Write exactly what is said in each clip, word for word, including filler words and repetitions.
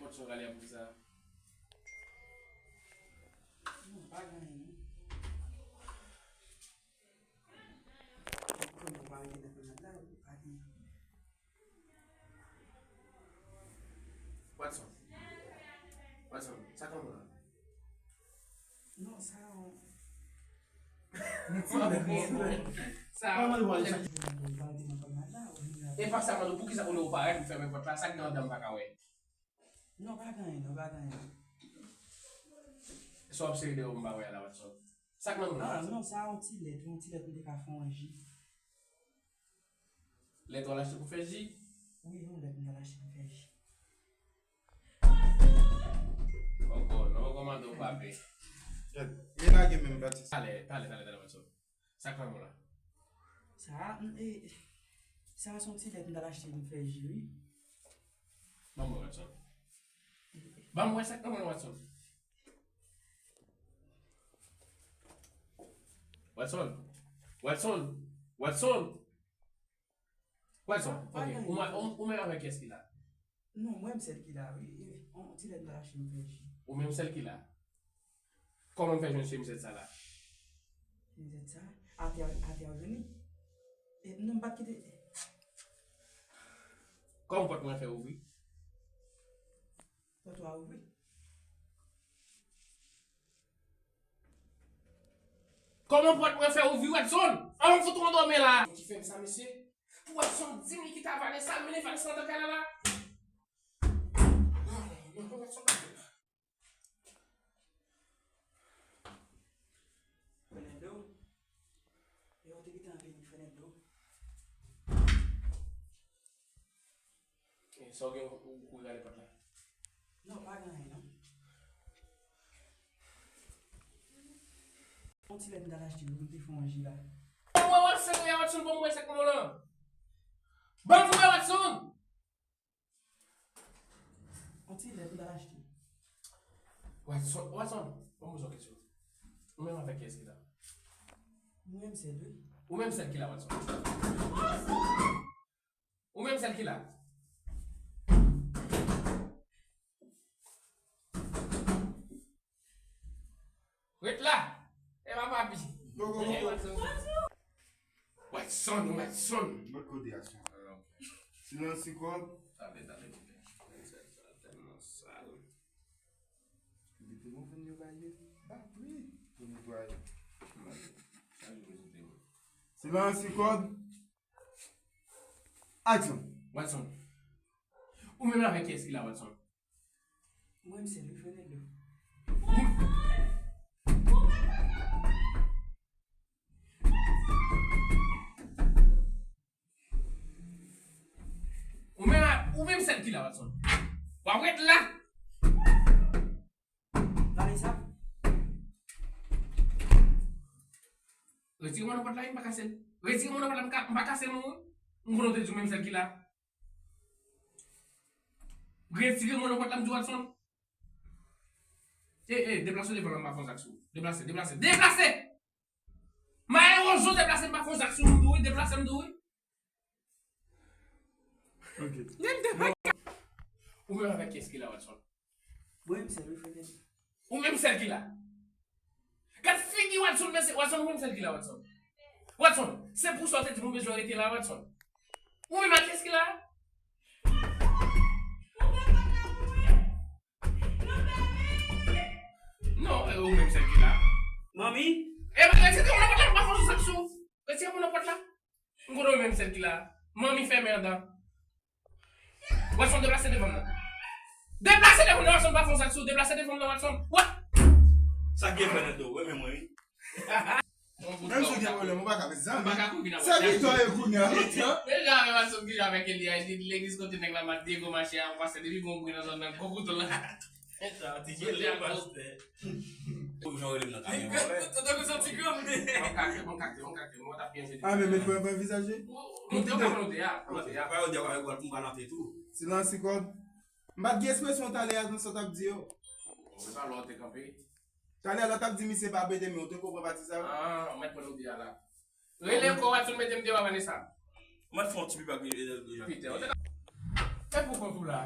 Watson rale a poukisa? Non, pa gen anyen, non. Kòm ou pa rete nan ponyèt la, ou pa gen. Watson. Watson, sa k nan men w la? Non, sa yon. Sa. Kòman l wè sa? E pa sa, mande w poukisa kounye a ou parèt, ou fèmen pòt la, sa k nan anndan m pa ka wè? Non, pa gen anyen, non, pa gen anyen. Sa w ap sere dèyè w m pa wè a la, Watson? Sa k nan men w la, Watson? Ah, non, sa yon ti lèt, yon ti lèt m te ka fè yon ji. Lèt w al achte pou fè ji? Wi, yon lèt m t al achte pou fè ji. Ankò, non, kòmandan w pa pè. Gad, e lage menm pati. Talè, talè, talè, talè, Watson. Sa k nan men w la? Sa, m, e, sa se yon ti lèt m t al achte pou m fè ji, wi. Ban m wè, Watson. Ban m wè sa k nan men w, Watson. Watson. Watson. Watson. Watson, ok. Ou, ou, ou menm avèk kiyès ki la? Non, mwen m sèl ki la, wi. E, on ti lèt m t al achte m fè ji. Ou menm sèl ki la? Kòman m fè jwenn chemizèt sa la? Chemizèt sa? Atè, atè a jwenn li? E, non, m pa t kite. Kòman pòt mwen fè ouvri? Pòt ou a ouvri? Kòman pòt mwen fè ouvri, Watson? An, m fout randòmi la. Ki fè m sa, mesye? Pou Watson di m li kite Vanessa, mennen Vanessa nan kay la la. Non, non, non, non, Watson pa vle la. Fernando. E ou te gentan vini, Fernando. E sa w gen ou, ou rale pòt la? Non, pa gen anyen, non. On ti lèt m t al achte pou m te fè yon ji la. Ban m wè, Watson, Watson, ban m wè sa k nan men w lan. Ban m wè, Watson! On ti lèt m t al achte. Watson, Watson, ban m poze w kesyon. Ou menm avèk kiyès ki la? Mwen menm sèl, wi. Ou menm sèl ki la, Watson? Ou menm sèl ki la? Ret la! E pa papi. Go, go, go, go. Watson, Watson. Lòt kote a sou. Silans, sikòb. Tande, tande, tande. Sa tèlman sal. Li te move yo ba yo. Ba pri. Pou netwaye. Silans, sikòb. Aksyon. Watson. Ou menm avèk kiyès ki la, Watson? Mwen, m se Louis Fernando. Ou menm, ou menm sèl ki la, Watson. W ap ret la. Vanessa. Retire mwen nan pòt la, wi, m pa kase l. Retire mwen nan pòt la, m ka, m pa kase l, non, wi. M konnen w te di w menm sèl ki la. Retire mwen nan pòt la, m di Watson. E, e, deplase w devan nan, m pa fè yon zak sou ou. Deplase, deplase, deplase! Ma ewozo deplase, m pa fè yon zak sou ou, m di w, wi, deplase, m di w, wi. Ok. Ou menm avèk kiyès ki la, Watson? Mwen menm sèl, wi, frè. Ou menm sèl ki la. Gad figi Watson, mesye. Watson, ou menm sèl ki la, Watson. Watson, se pou sa w te di m ou bezwen rete la, Watson. Ou menm ak kiyès ki la? Non, e ou menm sèl ki la. Manmi? E, retire mwen nan pòt la, m pa fè yon zak sou ou. Retire mwen nan pòt la. M konnen ou menm sèl ki la. Manmi fèmen anndan. Watson, deplase devan m nan. Deplase devan m nan, Watson, pa fè yon zak sou ou. Deplase devan m nan, Watson. Wa- Sa k gen, Fernando? Ou renmen mwen, wi. Menm si w gen pwoblèm, ou pa ka met zam. Ou pa ka kouri nan pòt la. Se Victor e kounye a. Deja avè Watson ki jwe avèk Eli a, li legliz kote nèg la mat Diego mache a, ou pase depi gon bri nan zòn nan, gwo kouto la. Sa ti jele pastè. Ou jan rele m nan kamyon, wè. Tonton Kouson ti granm. Bon kakte, bon kakte, bon kakte. Mwen t ap byen jwe. Ah, men met mwen pran vizaj li. Monte, monte, monte a, monte a. Pa yo di a, yo pral pou m pa nan te tou. Silans, sikòb. M pa t gen ekspresyon talè a nan sa w t ap di yo. Ou pa lè w te kanpe. Talè a lè w t ap di misye pa bete men ou te konprann pati sa yo. Ah, ou mèt pran nou de a la. Rele ankò Watson mete m deyò a Vanessa. Mwen fè yon ti pipa ki enerji deja. Pita, ou te ka. E pou kont ou la.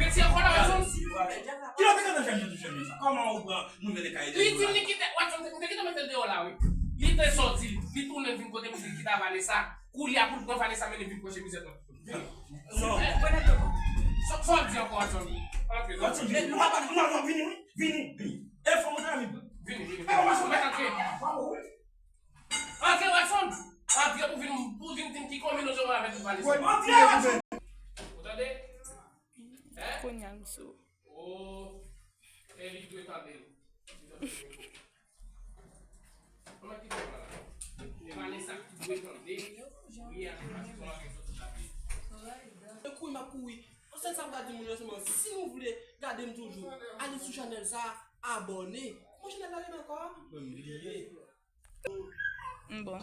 Retire kò la, Watson. Ki lòt nèg nan fè m touche m sa? Kòman ou pran moun nan kay de Li di m li kite, Watson, m te kite mete l deyò la, wi. Li te sòti, li tounen vin kote m, li kite Vanessa. Koulye a pou l pran Vanessa, men li vin pran chemiz la. Non. Sa, sa w di ankò, Watson? Antre, non. Watson, vini. Non, non, non, vini, wi. Vini, vini. E fò mwen ta vin. Vini, vini. E, Watson, mèt antre. Antre, Watson. Antre pou vin, pou vin di m ki konbinezon mwen avèk ou, Vanessa. Antre, Watson. Ou tande? Hein? Kounye a m sou. Oh, e li dwe tande l. Kòman ki fè la? E Vanessa ki dwe tande. Wi, a, se paske kòman gen sòti la. Mwen kouri, m ap kouri. Yon sèl sa m ka di moun yo sèlman, si nou vle gade m toujou, ale sou chanèl sa, abòne. Kòman chanèl la rele ankò? Mwen bliye. Bon.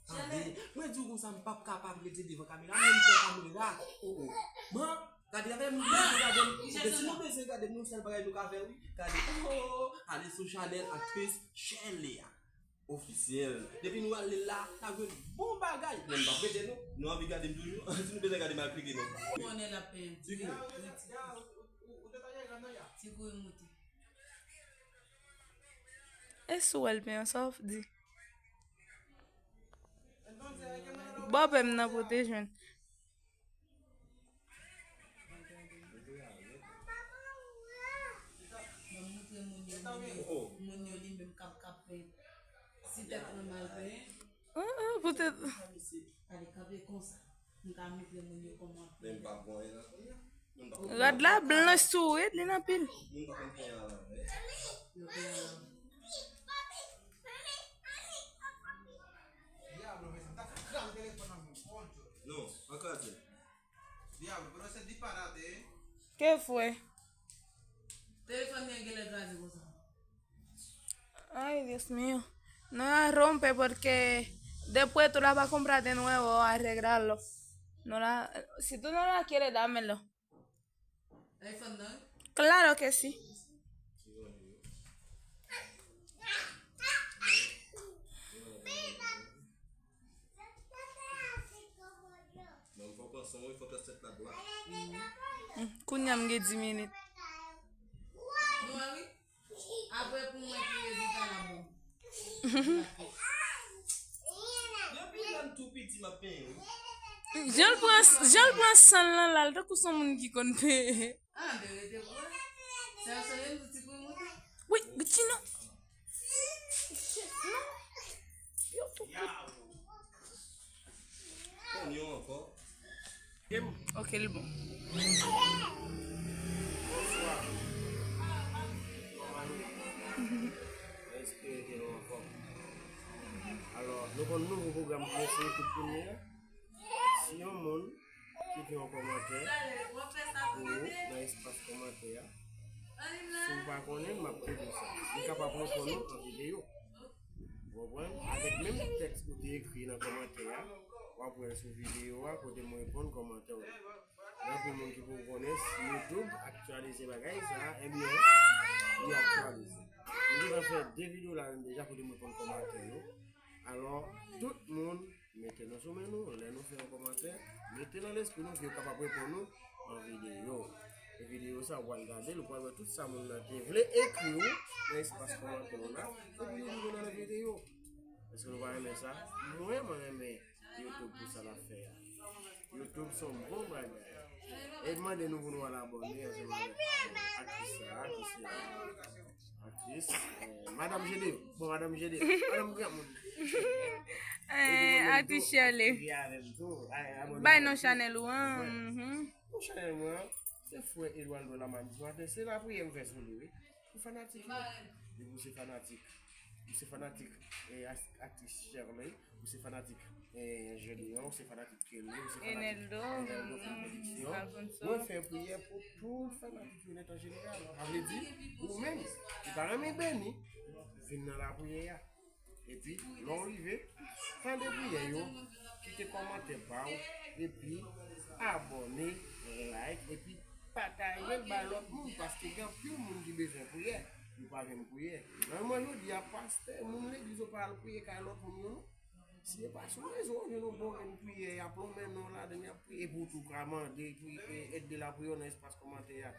Tande, mwen di w konsa, m p ap kapab rete devan kamera, mwen m fè kamera. Oh, oh. Bon, gade, gade, nou bezwen gade m. Koute, si nou bezwen gade m, yon sèl bagay nou ka fè, wi. Gade, oh, oh, oh, ale sou chanèl aktris Shirley a. Ofisyèl. Depi nou ale la, n ap jwenn bon bagay. Men m p ap rete, non. Nou anvi gade m toujou. Si nou bezwen gade m, al klike, non. Konnen l ap pèdi. Ti kouri moute. E si w wè l pen, sa w di? Bòpè m nan pou te jwenn. Mwen montre moun yo, moun yo, moun yo li menm k ap, k ap pen. Si tèt mwen mal pen. Ah, ah, poutèt. Gade, kanpe konsa. M ka montre moun yo kòman. Men m pa konn la. Rad la blanch sou red, li nan pil. Moun pa konn pen a la, men. Yo pen a la. Diablo, men sa ta kraze telefòn nan men. Non, pa kraze. Diablo, pero se disparate, eh. Ke fwe? Telefòn nan genlè kraze konsa. Ay, Dios mío. No la rompe porque después tú la vas a comprar de nuevo o arreglarlo. No la, si tú no la quieres, dámelo. iPhone nan? Claro que sí. Bon, fòk ou Kounye a m gen dis minit. Apre pou mwen ki rezilta la bon. Depi lè m tou piti m ap penyen wi. Jan l pran jan l pran san l nan la l tankou se yon moun ki konn penyen. Ah, de rete vre. Sa yo sere m ti kou moute. Wi, bitino. Non. Yo fou. Konn yon ankò. Ok, li bon. Espere ke nou anfòm. Alò, nou konn nouvo pwogram ki sou YouTube kounye a. Si yon moun kite yon kòmantè pou ou nan espas kòmantè a, si w pa konnen, m ap te di w sa. Li kapab reponn ou an videyo. Ou konprann? Avèk menm tèks ou te ekri nan kòmantè a, w ap wè l sou videyo a kote m reponn kòmantè w. Gen anpil moun ki poko konnen si YouTube aktyalize bagay sa, ebyen, li aktyalize. M gentan fè de videyo la menm deja kote m reponn kòmantè yo. Alò, tout moun, mete nou sou men nou, lè nou fè yon kòmantè, mete nan lespri nou ke yo kapab reponn nou an videyo. E videyo sa, ou pral gade l, ou pral wè tout sa moun nan te vle ekri w nan espas kòmantè w la, epi nou rive nan videyo. Èske nou pa renmen sa? Mwen, mwen renmen YouTube pou sa l ap fè a. YouTube se yon bon bagay. E mande nou pou nou al abòne ansanm avèk aktris sa a, ki se aktris, eh, Madanm Gedeon. Bon, Madanm Gedeon. Madanm Granmoun. Eh, Atis Shirley. Li avè m tou. Ay, abòne Bay avèk non nou. chanèl ou an. Mwen. Mhm. Bon, chanèl mwen an, se frè Edouardo Lamann Martin. Se lapriyè m fè sou li, wi. Pou fanatik yo. Depi ou se fanatik. Ou se fanatik, eh, as- aktris Shirley. Ou se fanatik, eh, Gedeon. Ou se fanatik Kelly. Ou se fanatik Eneldo, Eneldo mm, Production. Alfonso. Mwen fè priyè pou tout fanatik yo nèt an jeneral. Sa vle di, ou menm, ki pa renmen beni, vin nan lapriyè a. Epi, lè w rive, tande priyè yo, kite kòmantè pa w, epi abòne, like, epi pataje l bay lòt moun, paske gen anpil moun ki bezwen priyè, yo pa jwenn priyè. Nan mwen jodi a, pastè, moun legliz yo pa al priye kay lòt moun yo, non. Si e pa sou rezo, w jwenn yon bon grenn priyè, y ap lonmen non w ladan l, y ap priye pou ou tou, ka mande, priye, èd de lapriyè nan espas kòmantè a.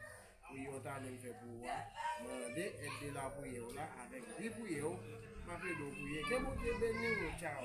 Priyè w ta vle m fè pou ou a, mande èd de lapriyè w la avèk bi priyè w, m ap ede w priye. Ke Bondye beni w, tchaw.